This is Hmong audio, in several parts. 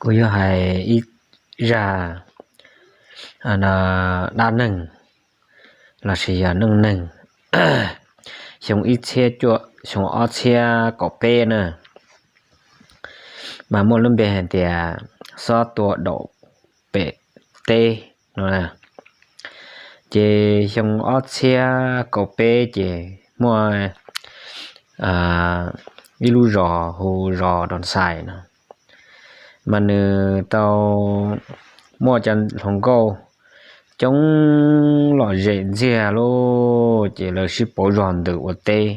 Kuv yuav hais ib zaj dab neeg lossis yog neej neeg xyoo ib txhiab cuaj, xyoo ob txhiab kaum peb na, mas muaj lub npe hais tias xob tua daum pem teb no. Ces xyoo ob txhiab kaum peb ces muaj ib lub zos hu zos Doo Xais no, mas nws tau muaj cov hluas nkauj coob lom zem ntxiag lauj. Ces lawv sib pauv zog ntws ua teb,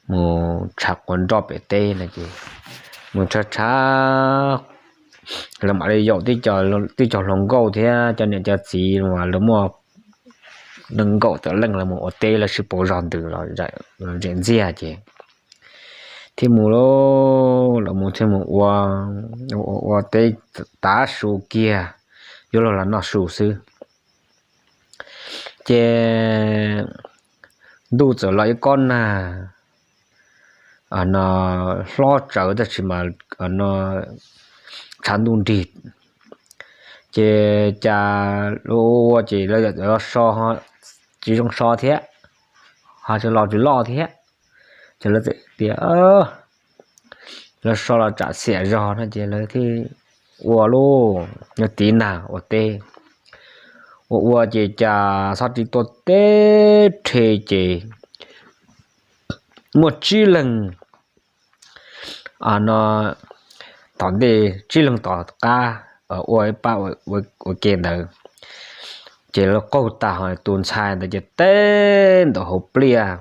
mus tshav quav nroj pem teb no ces mus tshav tshav, lawv mam li yaum tib co hluas nkauj thiab cov niam cov txiv uas lawv muaj nees nkaum tawm leej los mus ua teb, lawv sib pauv zog ntws lom zem ntxiag ces thiaj mus lauj. Lawv mus thiaj mus ua, ua ua teb tav su kiag, yuav luag los noj su xwb. Ces ntuj txawm los ib kob nag no hlob tsawv tab sis mas no tshav ntuj nrig, ces cas ua ua ces lawv so tsis zoo so thiab, ho tsis los tsis loj thiab, ces lawv txawm tias lawv so los tsam xiam zog no ces lawv thiaj ua lauj, tiv nag ua teb. Ua ua ces cas xob ris tua teb rhe ces muaj tsib leeg no tom ntej, tsib leeg tom qab ua ib pab ua ke ntawd, ces lawv qaug tas, ho tus ntxhais ntawd ces teb ntawm hauv pliaj.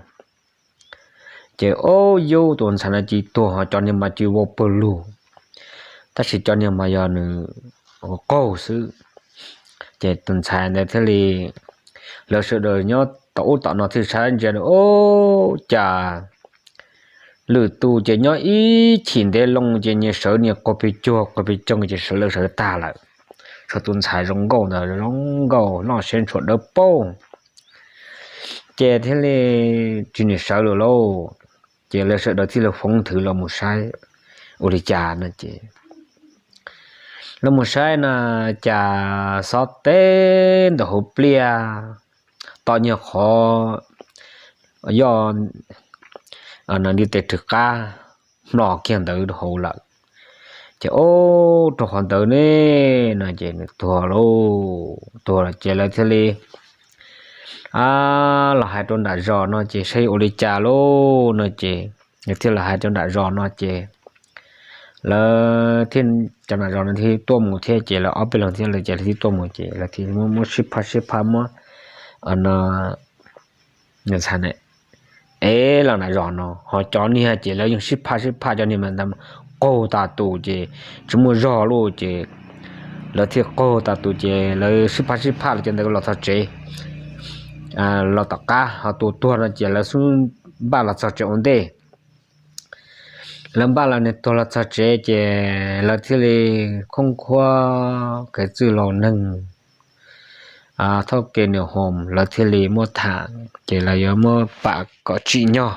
Ces ob yub tus ntxhais no cia li tuag, ho cov niag mas cia li vau pawg lug, tab sis cov niag mas yog nws qaug xwb. Ces tus ntxhais ntawd thiaj li, lawv sawv daws nyob tom ub tom no thiaj saib ntsia, ub, cas lwm tus ces nyob ib chim ntev loo ces nyias sawv nyias quag pes cuag quag pes coog ces sawv lawv sawv tag lawm. Tshuav tus ntxhais zoo nkauj ntawd zoo nkauj noj siab ntshua dawb paug, ces thiaj li tsis nim sawv lawm lauj. Ces lawv sawv daws thiaj li foov nthwv los mus saib ua li cas no ces los mus saib no cas xob teb ntawm hauv pliaj, tom nyuag qhov yog nws nti tes rwg qab hmlo kiag ntawd rau hauv lawm. Ces ub, rau qhov ntawd ne no ces nws tuag lauj. Tuag lawm ces lawv thiaj li los hais rau nram zos no ces saib ua li cas lauj no ces nws thiaj los hais rau nram zos no ces lawv thiaj, cov nram zos no thiaj tuaj mus thiab ces lawv ob peb leeg thiab lawv ces lawv thiaj tuaj mus ces lawv thiaj muab sib phaj sib phaj muab no, nws txhais ne, es los nram zos no ho cov niag ces lawv yeej sib phaj sib phaj, cov niag mas ntawd qaug tas tus ces tsis muaj zog lauj ces lawv thiaj qaug tas tus ces lawv sib phaj sib phaj los cov ntawd los txog tsev, los tom qab ho tus tuag no ces lawv xub npaj los txog tsev ua ntej. Lawv npaj los nws tuag los txog tsev ces lawv thiaj li khoob khuab kev txwj laus neeg, thauj kev nws hoos lawv thiaj li muab tham ces lawv yuav muab pam kom tsim nyog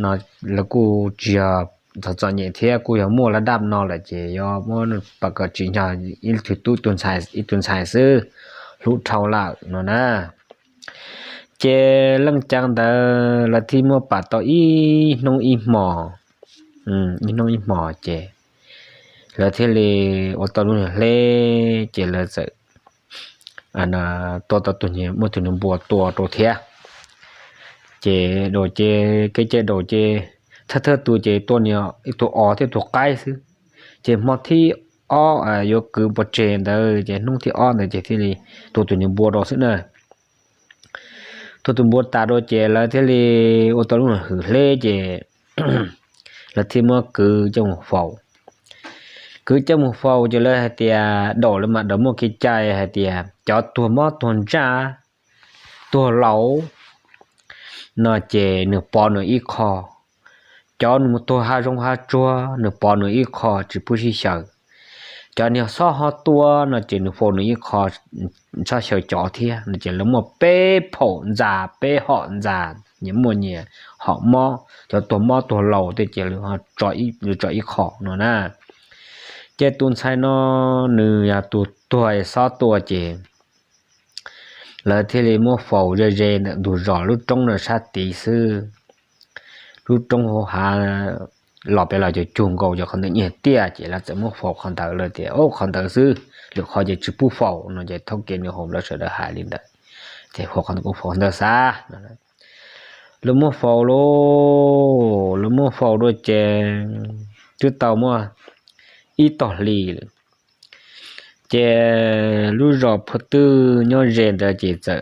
no. Lawv kuj tsis yog txom txom nyem thiab, kuj yog muaj laj dab no lawm ces yuav muab pam kom tsim nyog ib tug tub ib tug ntxhais xwb, hlub dhau lawm no na. Ces leej cav ntawd lawv thiaj muab pam tau ib hnub ib hmos, ib hnub ib hmos ces lawv thiaj li ua tau lub niag hleb ces lawv txawm tua tau tus niag, muaj tus niag npua tua rau thiab. Ces dua ces kev cai dua ces thawj thawj tus ces tua niag ib tug os thiab tus qaib xwb. Ces hmo thib ob yuav kwv pov tseg ntawd ces hnub thib ob ntawd ces thiaj li tua tus niag npua rau xwb na. Tua tus npua tas rau ces lawv thiaj li ua tau lub hwm hleb ces lawv thiaj muab kwv coj mus faus. Kwv coj mus faus ces lawv hais tias daum lawv mas daum muaj kev cai hais tias cov tuag mob tuag ntsaj tuag laus no ces nws pov nws ib qho. Cov nws mus tuag hav zoov hav tsuag nws pov nws ib qho tsis pub sib xyaw. Cov niag xob ho tua no ces nws faus nws ib qho, txhob xyaw cov thiab no ces lawv muaj peb phaum ntxa peb hom ntxa, nyias muaj nyias hom mob, cov tuag mob tuag laus tej ces lawv tso ib qho no na. Ces tus ntxhais no nws yog tus tuag xob tua ces lawv thiaj li muab faus ze ze ntawm ntug zos lub roob no sab tid xwb. Lub roob hauv hav los pem los cus cug nkaus ces qhov ntawd nyiag tiaj ces lawv txawm muab faus qhov ntawd lawm tias, o, qhov ntawd xwb, lwm qhov ces tsis pub faus no ces thaum kev nws haus lawv sawv daws hais li ntawd, ces faus qhov ntawd, faus qhov ntawd xwb. Lawv muab faus lauj, lawv muab faus dua ces twb tau muaj ib tog hli lawm. Ces lub zos Phua Twj nyob ze ntawd ces txawm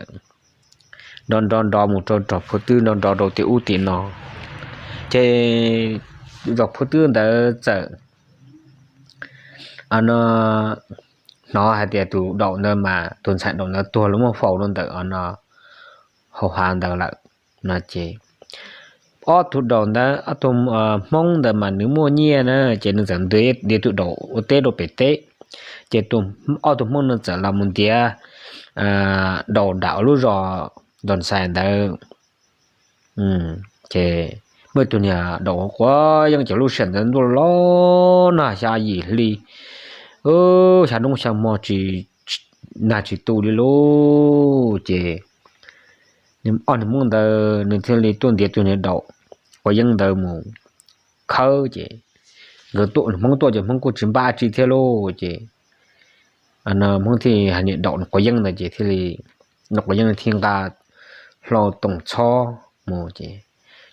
nrov nrov nrov mus rau tom Phua Twj, nrov nrov rau tim ub tim no. Ces zos Phua Twj ntawd txawm, no, hnov hais tias tus daum ntawd mas, tus ntxhais daum ntawd tuag lawv muab faus rau ntawm no hauv hav ntawd lawm no ces ob tug daum ntawd, ob tug Hmoob ntawd mas nws muaj nyiaj na, ces nws txawm ntiav tus daum ua teb rau pem teb. Ces ob tug Hmoob no txawm los mus ntiav daum nram lub zos Ntoo Xais ntawd. Ces muaj ib tug niag daum quav yeeb ces lub sij hawm ntawd ntuj los nag xya yim hli, xya hnub xya hmo tsis nag tsis tu li lauj. Ces ob niag Hmoob ntawd nws thiaj li tuaj ntiav tus niag daum quav yeeb ntawd mus khawb ces nkawd, Hmoob tuaj ces Hmoob kuj tsis npaj tsi thiab lauj. Ces Hmoob thiaj hais niag daum quav yeeb ntawd ces thiaj li, daum quav yeeb thiaj nqa hlau toom txhob mus ces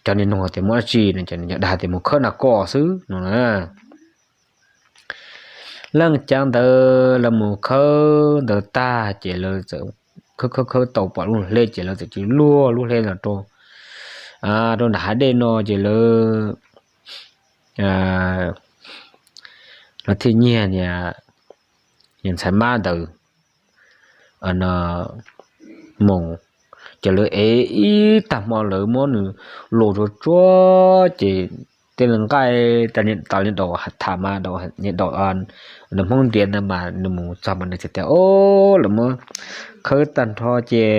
cov niag noog tias muaj dab tsi no ces nws dag tias mus khawb nas kos xwb no na. Leej cav ntawd lawv mus khawb ntawd tag ces lawv txawm khawb khawb khawb tau pom lub hleb ces lawv txawm cia luag lub hleb no rau, rau nram hav dej no ces lawv, lawv thiaj nyiag niag, niag ntxhais mab ntawd mus, ces lawv ev ib tag hmo lawv muab nws luam tsuag tsuag ces tej nqaij tas niag daum tham mas, niag daum, niag Hmoob ntiav ntawd mas nws mus txog mas nws txawm tias, o, lawv muab khawb tag nrho ces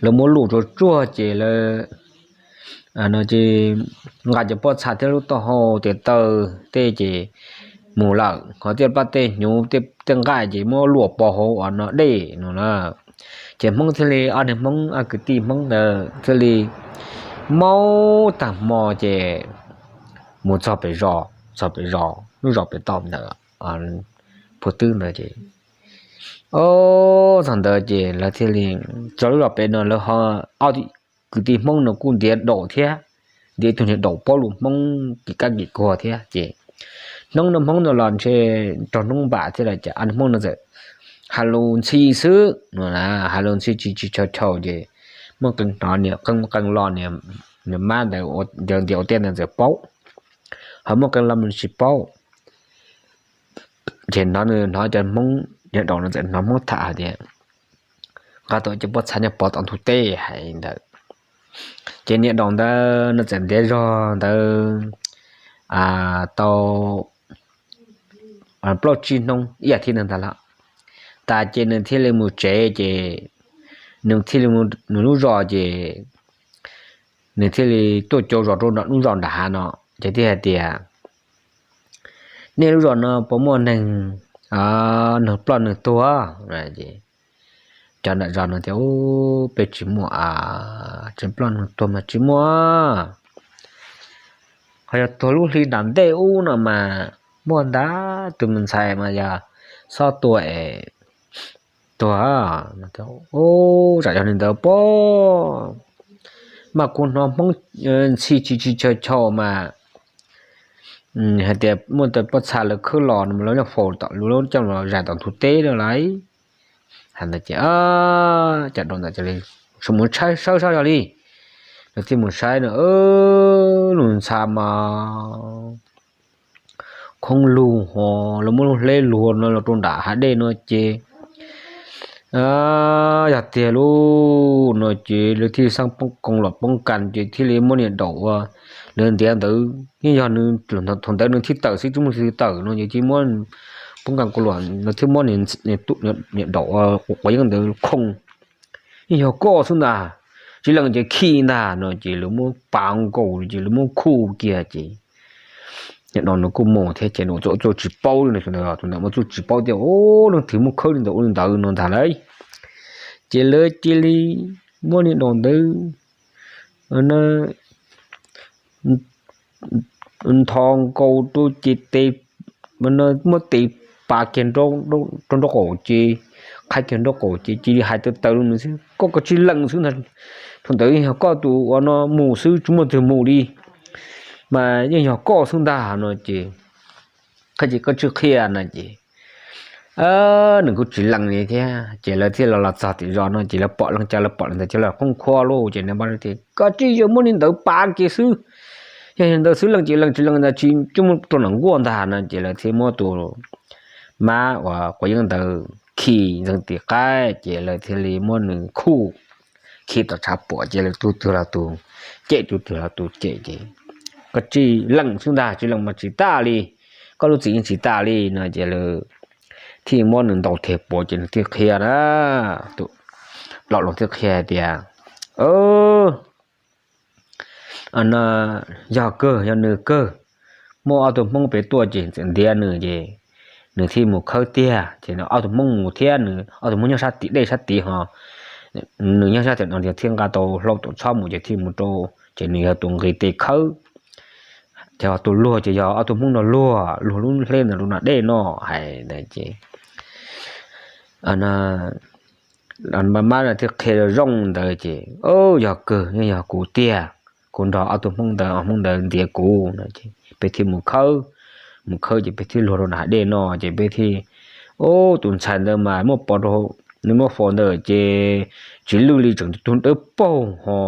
lawv muab luam tsuag tsuag ces lawv, no ces nqa cov pob txha thiab lub taub hau tes taw tej ces mus lawm, ho tej paj tej hnyuv tej nqaij ces muab luam pov hauv no dej no na. Ces Hmoob thiaj li, ob niag Hmoob, ob kwv tij Hmoob ntawd thiaj li maub tag hmo ces mus txog pem zos, txog pem zos, lub zos pem toj ntawd, Phua Twj ntawd ces, o, txog ntawd ces lawv thiaj li, txog lub zos pem no lawv ho, ob kwv tij Hmoob no kuj ntiav daum thiab, ntiav ib tug niag daum paub lus Hmoob kim kab kim kuag thiab ces hnub no Hmoob no los ntshe raug hnub npam thiab lawm ces ob niag Hmoob no txawm has lus ntxhi xwb no, has lus ntxhi tsis tsis tshau tshau ces muaj qee hnov niag qee qee lo niag mab ntawd ntiav ua teb ntawd txawm paub, ho muaj qee lo tsis paub. Ces hnov, hnov cov Hmoob, niag daum no txawm hnov Hmoob tham hais tias nqa tau cov pob txha nyob pov tom ntug teb hais ntawd. Ces niag daum ntawd no txawm ntiav zog ntawd tau plaub tsib hnub ib yam thiab ntag ntag lawm. Tas ces nws thiaj li mus tsev ces nws thiaj li, nws lub zos ces nws thiaj li tuaj cau zos rau lub zos nram hav no ces thiaj hais tias, nej lub zos no puas muaj neeg, neeg ploj neeg tuag? Cov nram zos no tias, peb tsis muaj, tsis ploj neeg tuag mas tsis muaj. Ho yog tuag lub hli nram ntej ub no mas muaj ntag, tus me ntxhais mas yog xob tua es tuag. Tsam yog li ntawd pob, mas kuv hnov Hmoob ntxhi tsis tsis tshau tshau mas hais tias muaj tej pob txha lawv khawb los no mas lawv nyob faus tom, lawv coj los zais tom ntug teb lawm lauj. Hais ntawd ces cov daum ntawd cia li sawv mus saib saib yog li. Lawv thiaj mus saib no, lub ntxa mas khoob lug ho, lawv muab lub hleb luag no los rau nram hav dej no ces yog tiag lauj no ces lawv thiaj xaab poob koos los poob kas ces thiaj li muab niag daum uas lawv ntiav ntawd, yeej yog nws, thaum ntawd nws thiaj tawm xwb, tsis muaj leej twg tawm no ces thiaj muab poob kas kuv luam, lawv thiaj muab niag daum quav yeeb ntawd khoo. Yeej yog koj xwb ntag, tsis lees ces khi ntag no ces lawv muab pav nkaus ces lawv muab khuj kiag ces niam no nws kuj mus thiab ces nws txawm tsis paub li, nws tus ntawd tus ntawd muaj txuj tsis paub tias ua leej twg muaj khawb li ntawd ua li ntawd no ntag lauj. Ces lawv cia li muab niam no ntawd nthos nkaus rau ces tes, muab tes pav kiag rau nraub qaum ces, qhaib kiag nraub qaum ces cia li hais tawv tawv rau nws xwb, koj koj tsis lees xwb ntag. Thaum ntawd yog koj tus ua no mus xwb tsis muaj twg mus li, mas yeej yog koj xwb ntag no ces, qhia ces koj tsis qhia no ces nws kuj tsis lees li thiab ces lawv thiaj los los txog tim zos no ces lawv pom leej twg lawv pom leej twg ces lawv qoob qhuab lauj ces nws tias koj tsis yog muab li ntawd pav kiag xwb, yog li ntawd xwb lees ces lees tsis lees ntag tsis coj mus rau nram nkuaj ntag no ces lawv thiaj muab tus mab uas quav yeeb ntawd khi ntxeev tim qaib ces lawv thiaj li muab nws khuj khi tom tshav puam ces lawv tus twg los tus cem tus twg los tus cem ces koj tsis lees xwb ntag tsis lees mas tsis tas li, koj lub txim yeej tsis tas li no ces lawv thiaj muab nws ntaus thiab puav ces nws thiaj qhia na, tus laus thiaj qhia tias no yog kawg yog nws kawg, muaj ob tug Hmoob pem tuaj ces txawm ntiav nws ces nws thiaj mus khawb tiag ces ob tug Hmoob mus thiab nws ob tug Hmoob nyob sab tim dej sab tid ho nws nyob sab tim no thiaj nqa tau hlau tom txhob mus ces thiaj mus rau, ces nws yog tus nqis tes khawb. Ces tus luag ces yog ob tug Hmoob no luag luag lub hleb ntawd rau nram dej no hais ntawd ces mab no thiaj qhia zoo ntawd ces yog kawg yeej yog kuv tiag, kuv nrog ob tug Hmoob ntawd, ob Hmoob ntawd ntiav kuv no ces peb thiaj mus khawb, mus khawb ces peb thiaj luag rau nram hav dej no ces peb thiaj, ub tus ntxhais ntawd mas muab pov rau, nws muab faus ntawd ces tsis lwj li tseem tug dawb paug ho,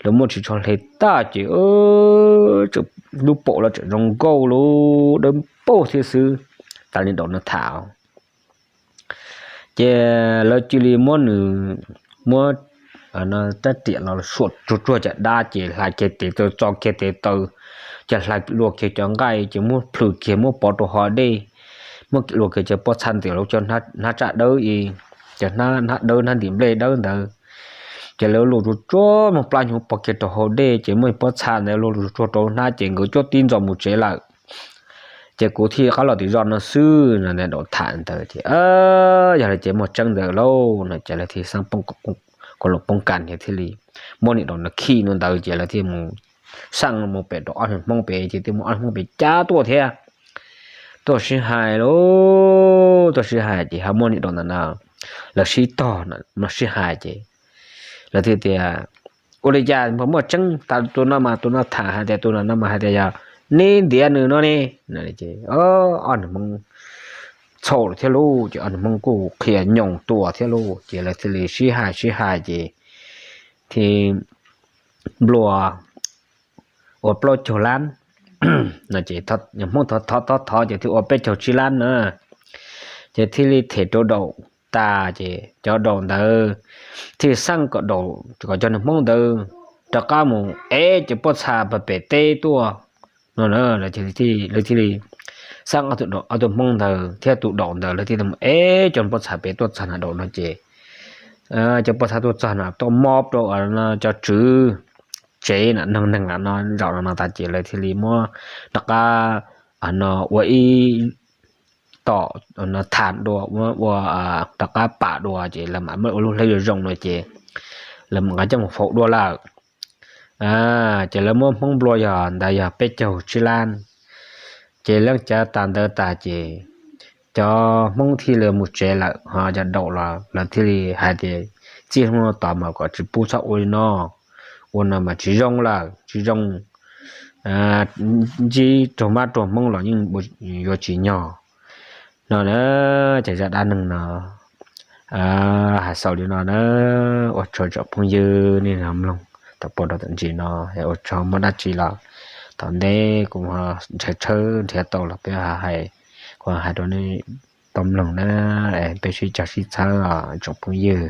lawv muab tsis tsho hle tag ces lub paum los tseem zoo nkauj lub dawb paug thiab xwb. Tas li nraum no tham ces lawv cia li muab nws, muab rab riam los suam tsuag tsuag cov dab ces hlais kiag tes taw txo kiag tes taw, ces hlais luag kiag cov nqaij ces muab plhws kiag muab pov rau hauv dej, muab luag kiag cov pob txha ntawm lub cov hnab tsaj dawb, cov hnab dawb hnab ntim nplej dawb ntawd, ces lawv luag tsuag tsuag muab plab hnyuv pov kiag rau hauv dej ces muab pob txha ntawd luag tsuag tsuag rau hnab ces nkawd cuab tib ntxo mus tsev lawm. Ces kuv thiaj qab los tim zos no xwb no ntawm nraum tham ntawd ces yog li ces muaj tseeb ntawd lauj no ces lawv thiaj xeeb poob, kuv los poob kas thiaj li muab niam rau no khi no ntawd ces lawv thiaj mus xaj mus pem rau ob niag Hmoob pem ces thiaj muaj ob niag Hmoob pem cab tuaj thiab tuaj sib hais lauj, tuaj sib hais ces ho muaj niam rau ntawm no lawv sib tog no sib hais ces lawv thiaj tias ua li cas puas muaj tseeb tas tus no mas tus no tham hais tias tus no mas hais tias yog neb ntiav nws no ne. Ob niag Hmoob txhaum thiab lauj ces ob niag Hmoob kuj qhia nyoos tua thiab lauj ces lawv thiaj li sib hais sib hais ces thiaj nplua ua plaub caug lab no ces Hmoob thov thov thov ces thiaj ua peb caug tsib lab na. Ces thiaj li them rau daum tas ces cov daum ntawd thiaj xaj kom daum kom cov niag Hmoob ntawd rov qab mus ev cov pob txha pem teb tuaj no. Lawv thiaj li xaj ob tug Hmoob ntawd thiab tus daum ntawd lawv thiaj li mus ev cov pob txha pem tuaj txog nram daum no ces cov pob txha tuaj txog nram tuaj mob rau cov tswv tsev no, neeg neeg no zaum no no tas ces lawv thiaj li muab rov qab no ua ib tom tham dua, ua rov qab pam dua ces lawv mam muab ua lub hleb zoo zoo no ces lawv mam nqa coj mus faus dua lawm. Ces lawv muab Hmoob nplua yog ntawd yog peb caug tsib lab. Ces leej cav tas ntawd tas ces cov Hmoob thiaj li mus tsev lawm ho cov daum los lawv thiaj li hais tias txij hnub no tos mas kom tsis pub txhob ua li no, ua no mas tsis zoo lawm tsis zoo, ntsib raug mab raug Hmoob los yeej yuav tsis nyog no na. Ces zaj dab neeg no hais xaus li no na. Ua tsaug tsoom phooj ywg nej mloog thaum pib rau thaum ntsis no, ua tsaug, muaj dab tsi los tom ntej kuv ntshai tshawb nrhiav tau los peb hais, kuv hais rau nej tau mloog na. Peb sib caug sib txhawb os tsoom phooj ywg.